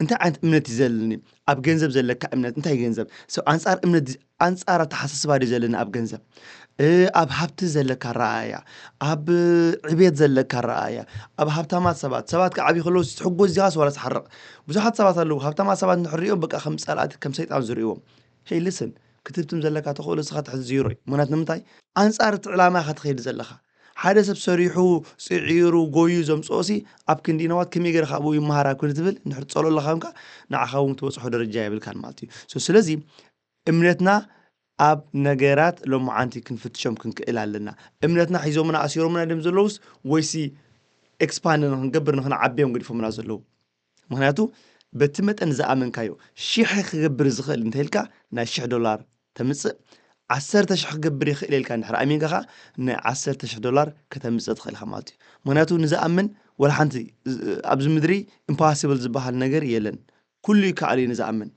እንታይ ዓይነት እምነት እዩ ዘለኒ? ኣብ ገንዘብ ዘለካ እምነት እንታይ ገንዘብ ሰብ ኣንጻር እምነት ኣንጻር ኣተሓሳስባ ድዩ ዘለኒ? ኣብ ገንዘብ ኣብ ሃብቲ ዘለካ ረኣያ፣ ኣብ ዕቤት ዘለካ ረኣያ፣ ኣብ ሃብታማት ሰባት ሰባት ክዓብዩ ከለዉ ትሕጎስ ዚኻስ ዋላ ትሓርቕ? ብዙሓት ሰባት ኣለዉ ሃብታማት ሰባት ንሕሪኦም በቃ ከም ጸላእቲ ከም ሰይጣን ዝርእዎም። ሄይ ልስን፣ ክትህብትም ዘለካ ተኽእሎ ስኻ ትሕቲ ዜሮ እዩ። ምክንያት ንምንታይ? ኣንጻር እቲ ዕላማ ኢኻ ትኸይድ ዘለኻ። ሓደ ሰብ ሰሪሑ ጽዒሩ ጎዩ ዘምጽኦ ሲ ኣብ ክንዲ ነዋት ከመይ ገይረ ካብኡ ይመሃር ኣብ ክንዲ ትብል እንድሕር ትጸሎ ኣለኻ ኮንካ ንዓኻ እውን ትበጽሖ ደረጃ የብልካን ማለት እዩ። ስለዚ እምነትና ኣብ ነገራት ሎማዓንቲ ክንፍትሾም ክንክእል ኣለና። እምነትና ሒዞምና ኣሲሮምና ድም ዘለውስ ወይሲ ኤክስፓንድ ንክንገብር ንክንዓብዮም ገዲፎምና ዘለዉ? ምክንያቱ በቲ መጠን ዝኣመንካዮ ሽሕ ክገብር ዝኽእል እንተኢልካ ናይ ሽሕ ዶላር ተምፅእ። ዓሰርተ ሽሕ ክገብር ይኽእል ኢልካ እንድሕር ኣሚንካ ከዓ ናይ ዓሰርተ ሽሕ ዶላር ከተምፅእ ትኽእል ኢኻ ማለት እዩ። ምክንያቱ ንዝኣምን ወላ ሓንቲ ኣብዚ ምድሪ ኢምፓስብል ዝበሃል ነገር የለን። ኩሉ ይከኣል እዩ ንዝኣምን።